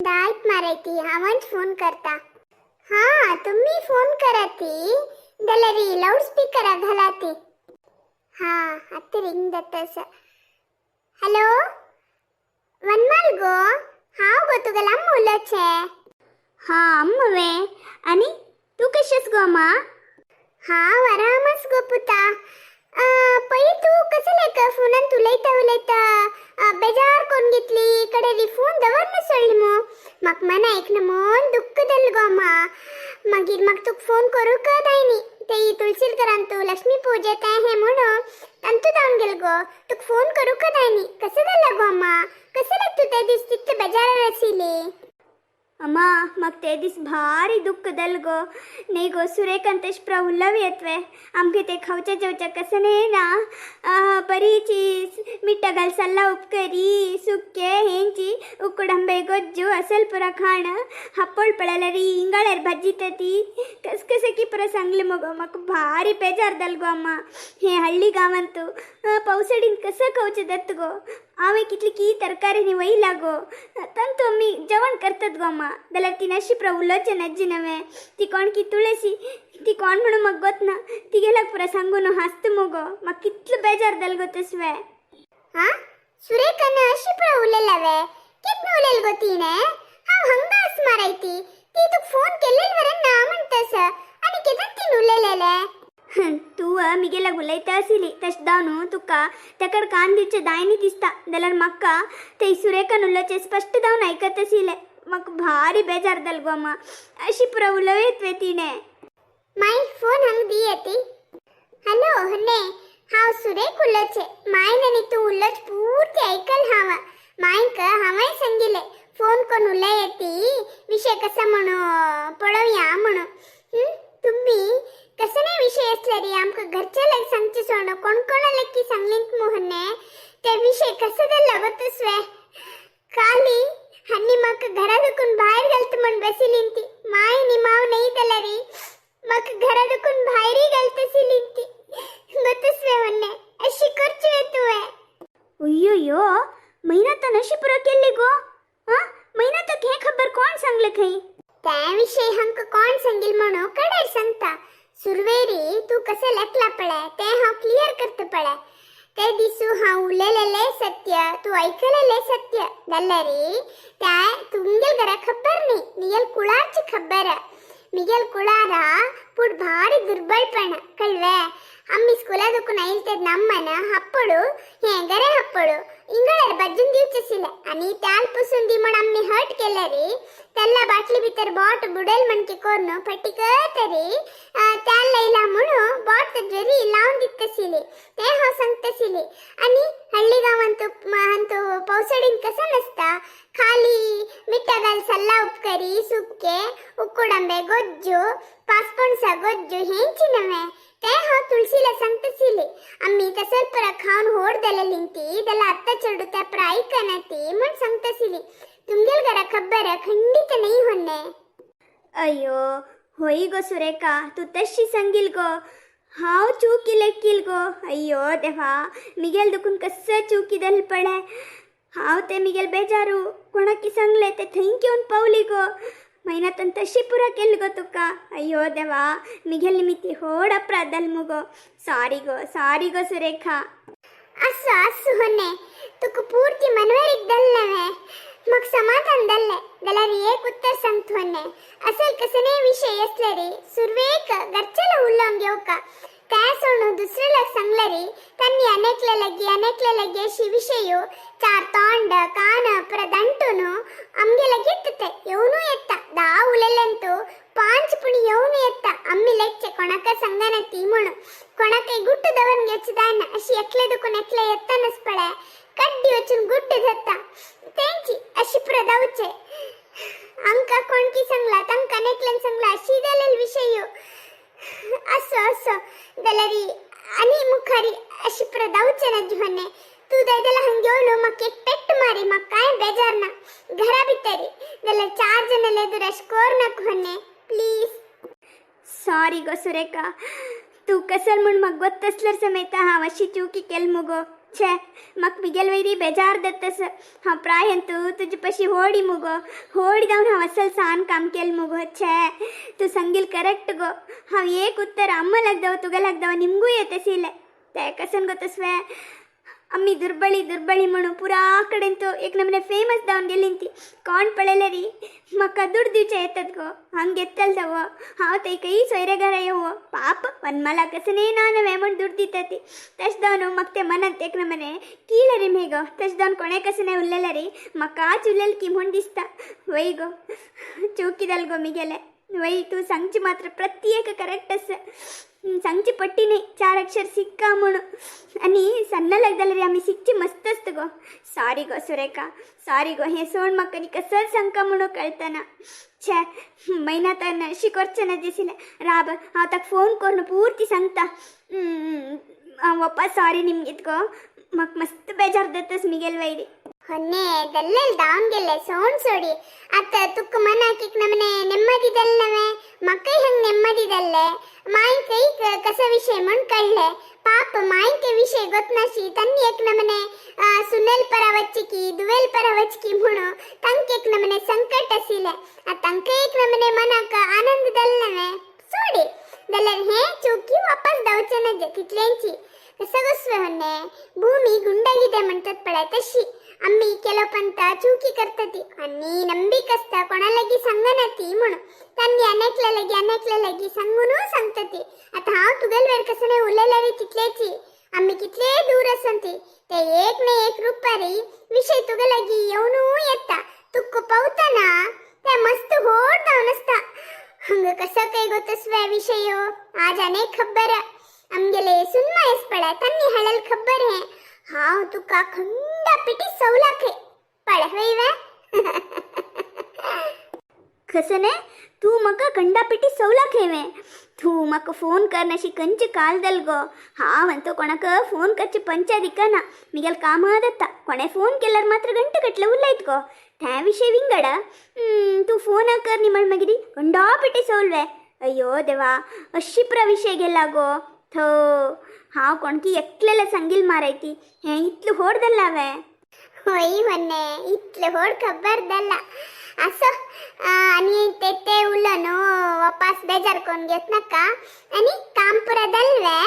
दायत मारायती हांवच फोन करता. हा, तुम्ही फोन कराती जाल्यार लाऊड स्पीकरा घालाती. हा, आतां रिंग जाता. हॅलो वनमाल गो, हांव गो तुगेलो अम्मा उलोवचें. हा अम्मवे, आनी तूं कशी आस गो अम्मा? हांव आरामच गो पुता. पळय तूं कसो लायक फोनान उलयता उलयता बेजार कोन्न घेतली कडेरी फोन दवरन सोडली मू. म्हाका मना आयकना म्हूण दुख्ख जालें गो अम्मा. मागीर म्हाका तुका फोन करूंक जायनी. ते तुळशील घरान तूं लक्ष्मी पूजा तें हें म्हणून तांतू जावन गेल गो. तुका फोन करूंक जायनी. कसं जालें गो अम्मा? कसं लायक तूं ते दीस तितले बेजारार आशिल्ली? अम्मा, म्हाका ते दीस भारी दुख्ख जालें गो. न्ही गो सुरेखान तशें पुरा उलोवं येतवे आमगे ते खावच्या जेवच्या कसं न्ही ना बरीची मिठा घाल सल्ला उपकरी सुके हेंची उक्कडंबे गोज्जू असल पुरा खाण हप्पोळ पळयल्यार इंगाळ्यार भाजी ती कसकसकी पुरा सांगले मगो. म्हाका भारी बेजार जाल गो अम्मा. हे हಳ್ಳಿ गांवांतू पावसाडीन कसं खावचें जाता गो? हांवें कितली की तरकारी न्ही वयला गो, तांतू आमी जेवण करतात गो अम्मा. जाल्यार ती अशी पुरा उलोवचें नज्जी नवें. ती कोण की तुळसी ती कोण म्हणून म्हाका गोत ना, तिगेल्याक पुरा सांगून हांसता मुगो. म्हाका कितलो बेजार जाल गो तसवें. हा, सुरेखान अशी पुरा उलयला वे? कितनं उलयल गो तिने? हांव हंगा आस मारायती. ती तुका फोन केल्लेल वरण ना म्हणतस आनी केदन तीन उलयलेले? तूं मिगेल्याक उलयता आशिल्ली तशें जावन तुका तेकड कान दिवचें दायनी दिसता, जाल्यार म्हाका ते सुरेखान उलोवचें स्पश्ट जावन आयकत आशिल्लें. म्हाका भारी बेजार जाल गो अम्मा. अशी पुरा उलोवं वे तिणें? My phone हंग दी येती. हॅलो हन्ने, हांव सुरेख उलोवचें. मायन आनी तूं उलोवचें पूर्ती आयकल हांव. मायक हांवें सांगिल्लें फोन कोन्न उलय ती, विशय कसा म्हणू पळोवया म्हणून. तुम्ही कसं नाही विषय असल्यारी आमकां घरच्या लायक सांगचे सोड कोण कोणा लेखी सांगलीत मोहने ते विषय कसं जाल्लो गो तसवे? खाली हन्नी म्हाका घरा दुखून भायर घालता म्हण बसिलीन ती. माय नी माव नाही जाल्यारी म्हाका घरा दुखून भायरय घालतसिलीन ती गोतसवे. होन्ने, अशी करची वे तुवें? अय्यो, महिना तर अशी पुरा केल्ली गो? हां, महिना तर हें खबर कोण सांगलें खंय? त्या विषय हांकां कोण सांगील म्हणून कडेर सांगता. सुरवेरी तूं कसं लेखला पळय तें हांव क्लियर करता पळय. ते दिसू हांव उलयलेलें सत्य, तूं ऐकलेलें सत्य जाल्यारी त्या तुमगेल घरा खबर न्ही, मिगेल कुळारची खबर. मिगेल कुळारा पूण भारी दुर्बळपण कळवे. आम्ही स्कुला दुखून आयल ते नಮ್ಮನ ಹಪ್ಪಳು हे गरे हप्पಳು इंगळार बज्जून दिवचेसिले आणि त्याल पुसून दी म्हण आम्ही हर्ट केल्यारी त्याला बाटली भितर बॉट बुडेल म्हणके कोरून फटीक तरी त्याल लयला म्हणून बॉट जरी लावून दितसिले ते हांव सांगतसिले. आणि हಳ್ಳಿ गांवांत अंतू पावसाडीन कसं नसता, खाली मिठा घाल सल्ला उपकरी सुके उक्कुडंबे गोज्जू पासपणसा गोज्जू हेंची नव्हे ते हांव तुळशीला सांगतसिले. आम्ही तसर परा खावन होड जालेली ती त्याला आत्ता चेडू त्या परा ऐकना ती म्हण सांगतसिली. तुमगेल घरा खबर खंडित नाही होणे. अय्यो, होय गो सुरेखा, तूं तशी सांगील गो. हांव चूक लेकील गो. अय्यो देवा, मिगेल दुखून कसं चुकी जाली पळय. हांव ते मिगेल बेजारू कोणाकी सांगले ते थंय घेवन पावली गो. महिन्यातून तशी पुरा केली गो तुका. अय्यो देवा, मिगेल निमित्ती होड अपराध जाल मुगो. सॉरी गो, सॉरी गो सुरेखा. असो असो होणे, तुका पूर्ती मनवेरीक जाल्लें म्हाका समाधान जाल्लें. जाल्यार एक उत्तर सांगता होणे, असेल कसले विषय असल्यारी सुरवेक घरच्याला उलोवंक घेवका. त्या सोडून दुसऱ्याला सांगल्यारी त्यांनी अनेकले लगी अनेकले लगी अशी विषय चार तोंड कान पुरा ದಂಟುನು ಅಮ್ಗೆ ಲಗಿ ಎತ್ತತೆ येवनू ಎತ್ತ ದಾ ಉಲೆಲೆಂತು ಪಾಂಚ್ ಪುಣಿ येवनू ಎತ್ತ. ಅಮ್ಮಿ ಲೆಚ್ಚೆ ಕೊಣಕ ಸಂಗನ ತೀಮುಣು ಕೊಣಕ ಗುಟ್ಟು ದವನ್ ಗೆಚ್ಚದಾನ ಅಶಿ ಎಕ್ಲೆ ದುಕುನ್ ಎಕ್ಲೆ ಎತ್ತನಸ್ಪಳೆ ಕಡ್ಡಿ ವಚುನ್ ಗುಟ್ಟು ದತ್ತ तेंची अशी पुरा दावचे. अंका कोणकी सांगला तांकां नेकल्यान सांगला अशी जालेल विषय. असो असो जाल्यारी आनी मुखारी अशी पुरा दावचे ना जिवने. तूं जाय हंग येवलो म्हाका एक पेट्ट मारी, म्हाका कांय बेजार ना घरा भितरी. जाल्यार चार जण एदुर अशें कर नाका होने, प्लीज. सॉरी गो सुरेखा, तूं कसल म्हूण म्हाका गोत्त आसल्यार समेत हांव अशी चुकी केल मुगो. छे म्हाका मिगेल वयरी बेजार दत्तस. हांव प्रायंतू तुजे पशी होडी मुगो, होडी जावन हांव असल सान काम केलें मुगो. छे तूं सांगील करेक्ट गो. हांव एक उत्तर अम्मा लागदाव तुगा लागदाव निमगू येतसिले ते कसन गो तसवे. अम्मी दुर्बळी दुर्बळी म्हणू पुरा कडेन तो एक नमने फेमस जावन गेली ती. कोण पळयले री म्हाका दुड दिवचे येतात गो. हांग घेतल दवो हांव तै सोयरे घरा येवो पाप वनमाला कसने ना नवे म्हण दुड दिता ती. तशें जावन म्हाका ते मनांत एक नमने कीळ री मे गो. तशें जावन कोणे कसने उरलेले री म्हाकाच उरलेल की म्हूण दिसता. वय गो चौकी जाल गो मिगेले. वय तूं सांगची मात्र प्रत्येक करेक्ट आसा. सांगची पट्टी न्ही चार अक्षर सिक्का म्हणून. आनी सन्न लागताले रे आमी शिकची मस्त आसता गो. सॉरी गो सुरेखा, सॉरी गो. हें सोड म्हाका न्ही कसच सांगका म्हणून कळतना. छे मैना तर अशी करचें ना दिशिल्लें. राब हांव ताका फोन करून पुर्ती सांगता. हांव वप्पा सॉरी निमगीत गो. म्हाका मस्त बेजार जातास मिगेल वैरी. ಹೊನ್ನೆ ದಲ್ಲೆಲ್ ದಾವಣಗೆರೆ ಸೌಂಡ್ ಸೋಡಿ ಅತ್ತ ತುಕ್ಕ ಮನಾಕಿಕ್ ನಮನೆ ನೆಮ್ಮದಿದಲ್ಲವೆ ಮಕ್ಕೈ ಹಂಗ್ ನೆಮ್ಮದಿದಲ್ಲೆ ಮಾಯಿ ಕೈ ಕಸ ವಿಷಯ म्हण ಕಳ್ಳೆ ಪಾಪ ಮಾಯಿಕೆ ವಿಷಯ ಗೊತ್ತನಾಶಿ ತನ್ನಿ ಏಕ್ ನಮನೆ ಸುನೆಲ್ ಪರ ವಚ್ಚಿಕಿ ದುವೆಲ್ ಪರ ವಚ್ಚಿಕಿ म्हणू ತಂಕ್ ಏಕ್ ನಮನೆ ಸಂಕಟ ಸಿಲೆ ಆ ತಂಕ ಏಕ್ ನಮನೆ ಮನಕ ಆನಂದದಲ್ಲವೆ सोडी दल्यार हे चौकी वापस धांवचे नजे तितल्यांची. कसं गोसवे ಹೊನ್ನೆ ಭೂಮಿ ಗುಂಡಾಗಿದೆ म्हणतात पळय तशी आम्ही केलो पंत चुकी करता ती आणि ನಂಬಿಕಸ್ತ कोणालागी सांगना ती म्हणून त्यांनी अनेकल्या लगी अनेकल्या लगी सांगून सांगता ती. आता हांव तुगेल वेळ कसं नाही उलयल्या रे तितल्याची. आम्ही कितले दूर आसन ती ते एक ने एक रुपारी विषय तुगे लागी येवन येता. तुक पावताना ते मस्त होड जावन आसता. हंग कसं काय गोतस्व्या विषय आज अनेक खबर आमगेले सुनमायस पळय तन्नी हळल खबर हे हांव तुका खंडा पिटी सवलाखे पळय वय वे. कसं ने तूं म्हाका कंडापिटी सवला खेवे. तूं म्हाका फोन कर नशी कंचे काल दल गो. हांव अंतो कोणाक फोन करचे पंचायत दिकना. मिगेल काम दत्ता कोणे फोन केल्यार मात्र गंटे कटले उलयत गो. त्या विषय विंगड. तूं फोन कर न्ही म्हण मागीर कंडापिटी सवलवे. अय्यो देवा अशी प्र विषय गेला गो. थो हांव कोणकी एकलेले सांगील मारायती हें इतलें होड दल्लावे. होय ಹೊನ್ನೆ इतले होड खबर दल्ला. असो आणि ते ते उरलो न्हू वापास बेजार कोण घेत नाका. आणि काम पुरा दल्वे.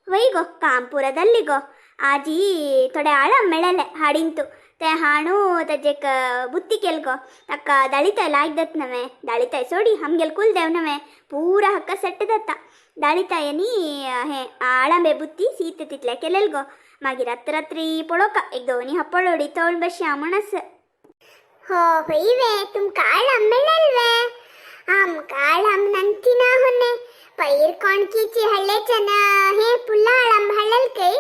वय गो काम पुरा दल्ली गो. आजी थोडे आळम मेळले हाडिंतू ते हाणू ताजेक बुत्ती केल गो. ताका दाಳಿತಾय लायक नवे दाಳಿತಾय सोडी आमगेल कुलदेव नवे पूरा हक्का सेट जाता. दाಳಿತಾयनी हे आळंबे बुत्ती सीत तितले केलेल गो. मागीर रात रात्री पळोवका एक दोनी हप्पळोडी तोळ बशी म्हण आस. हो होय वे तुमका आळम मेळल वे. आमका आळम नंती ना ಹೊನ್ನೆ पैर कोणकीची हळ्ळेचन हे पुल्ला आळम हळ्ळल कೈ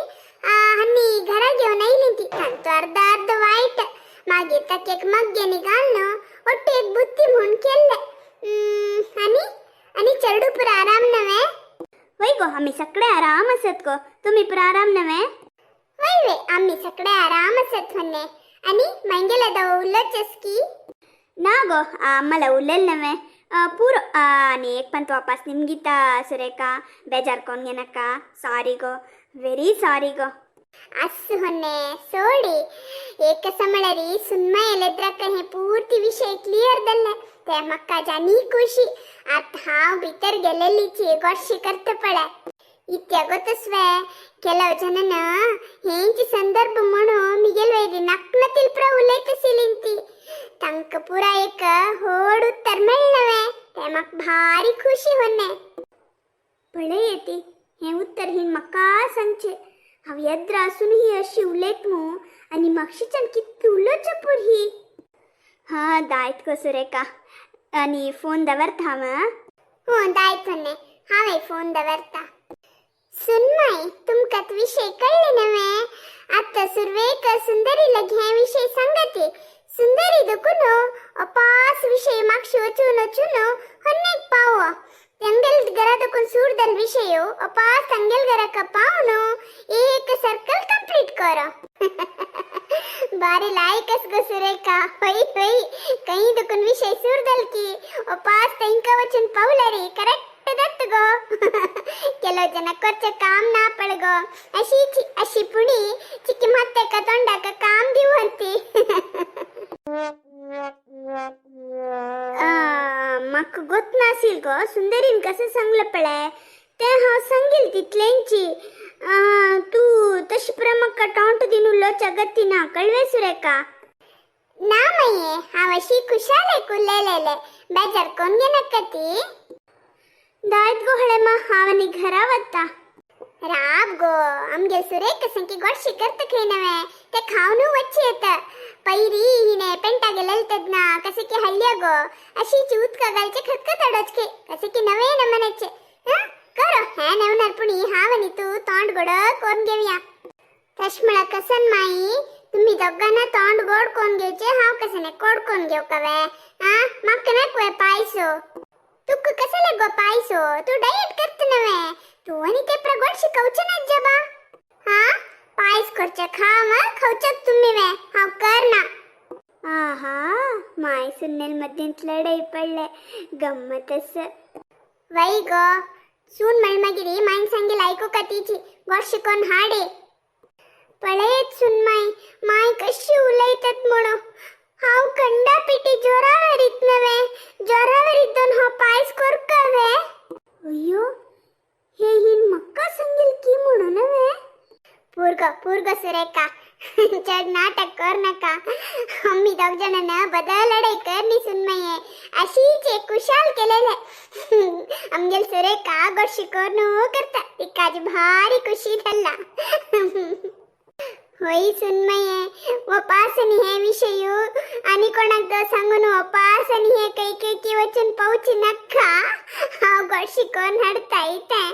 हन्नी घरा घेवन आयली ती तांचो अर्ध अर्ध वायट. मागीर ताका एक मग्गेनी घालून ಒಟ್ಟು एक बुत्ती म्हूण केल्ले. आनी आनी चेडू पुरा आराम नवे. वय गो आमी सगळे आराम आसत गो. तुमी पुरा आराम नवे. वय वे आम्ही सगळे आराम आसत ಹೊನ್ನೆ. आणि मांगेला दव उरलोचस की. ना गो आम्हाला उरलेल नवे पुरो. आनी एक पण वापास निमगीता सुरेखा बेजार कोण घेनाका. सॉरी गो ವೆರಿ ಸಾರಿ ಗೋ. ಅಸ್ಸು ಹೊನ್ನೆ ಸೋಡಿ ಏಕ ಸಮಳರಿ ಸುನ್ಮ ಎಲೆದ್ರಕ್ಕ हे ಪೂರ್ತಿ ವಿಷಯ ಕ್ಲಿಯರ್ ದಲ್ಲೆ ते मक्का जानी खुशी. आत हांव भितर गेलेलीची गोडशी करत पळे इत्या गोतस्वे ಕೆಲವು ಜನನ हेंच संदर्भ म्हणून मिगेल वैरी नक्न तिल्प्र उलयतसिलिंती ತಂಕ ಪೂರ ಏಕ होड उत्तर मेळ्ळवे ते मक भारी खुशी ಹೊನ್ನೆ. पळय येती हें उत्तर हिण म्हाका सांगचें. हांव येद्र आसून ही अशी उलयत मू आनी मागशीच्यान कितली उलोवचें पूर ही. हां दायत गो सुरेखा आनी फोन दवरता हांव आं. हूं दायत ಹೊನ್ನೆ हांवें फोन दवरता. सुनमाय तुमकां विषय कळ्ळे नवे. आतां सुरवेक सुंदरी लगी हे विषय सांगती. सुंदरी दुकुनु अपास विषय मागशी वचून वचून ಹೊನ್ನೆಗ್ ಪಾವ ತಂಗೆಲ್ ಗರ ದಕ್ಕುನ್ ಸೂರ್ದಲ್ ವಿಷಯ अपास ತಂಗೆಲ್ ಗರಕ ಪಾವನು एक सर्कल कंप्लीट करो. बारी लायकस गो सुरेखा. होय होय कहीं दुकुन विषय सूरदल की अपास तंका वचून पावलरी करेक्ट. दत्त गो. ಕೆಲವು ಜನ ಕೊಚ್ಚ ಕಾಮ್ ನಾ ಪಳಗೋ ಅಶಿ ಚಿ ಅಶಿ ಪುಣಿ ಚಿಕ್ಕಿ ಮತ್ತೆಕ ತೊಂಡಕ ಕಾಮ್ ದಿವಂತಿ. म्हाका गोत नासील गो सुंदरीन कशें सांगलें पळय तें हांव सांगील तितलेंची. तूं तशें पुरा म्हाका टोंट दिवन उलोवच्या गती ना कळवे सुरेखा. ना मय्ये, हांव अशी खुशाल उलयलेले, बेजार कोण घेनाका ती. दायत गो हळेमा, हांव आनी घरा वता. राब गो, आमगे सुरेख संकी गोडशी करत खंय नवे ते खावनू वच्ची येत. पैरी हिने पेंटा गेलेल तदना कसे की हल्ल्या गो अशीची उदका घालचे खतखत अडोचके कसे की नवे नमनाचे. हं करो हे नवनार पुणी हांव आनी तू तोंड गोड कोरून घेवया. तश म्हळ्यार कसन माई, तुम्ही दोगांना तोंड गोड कोण घेवचे, हांव कसने कोड कोण घेव कवे? हा म्हाका नाक वे पायसो. तुका कसले गो पायसो? तू डायट करत नवे तू आणि ते प्रगोड शिकवचे ना जबा. हा पायस करचे खा मग खावच्यात तुम्ही वे, हांव कर ना. आहा, माय सुन्नेल मध्येंत लढाई पडले, गम्मत. वै गो, सून मळमगिरी मायन सांगेल ऐकू का तिची गोड शिकून हाडे. पळयत सुनमाई, माय कशी उलयतात म्हणो. हांव कंडा पिटी जोरावरीत नवे, जोरावरीत दोन हांव पायस करकावे. अय्यो, हे हिन म्हाका सांगेल की म्हणून नवे. पूर्ग पूर्ग सुरेखा, चड नाटक कर नका. आम्ही दोघ जणांना बदल लढाई करणी सुनमये अशीच एक कुशाल केलेले. आमगेल सुरेखा गोड करून करता, तिकाज भारी खुशी झाला. होय सुनमये, वपासनी हे विषयू आणि कोणाक दो सांगून वपासनी हे काही काही वचन पावची नक्का. हांव गोड शिकोवन हाडता इतें.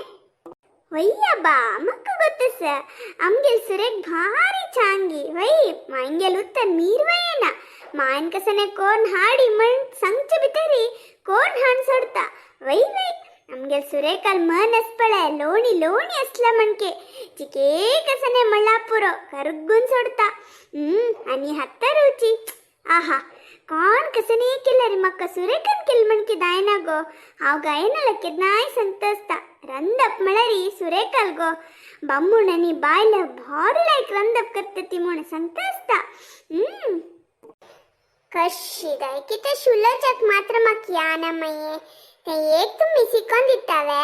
वय्या बा, म्हाका गोत्तस आमगेल सुरेख भारी चांगी. वय, मांगेल उत्तर मीरवयेना. मायन कसने कोण हाडी म्हण सांगचे भितरी कोण हाण सोडता. वय वय, आमगेल सुरेखाल मन असपळे लोणी लोणी असला म्हणके चिके कसने मळा पुरो करगून सोडता. आणि हत्त रुची. आहा, कोण कसने केलं रे म्हाका सुरेखान केल म्हणके दायना गो. हांव गायना केन्नाय सांगता आसता, रंदप म्हळ्यार सुरेखाल गो. बामूण आनी बायल भारी लायक रंदप करता ती म्हूण सांगता आसता. कशी जाय कितें शुलोचक मात्र म्हाका याना मये, तें एक तुमी शिकोन दितावे.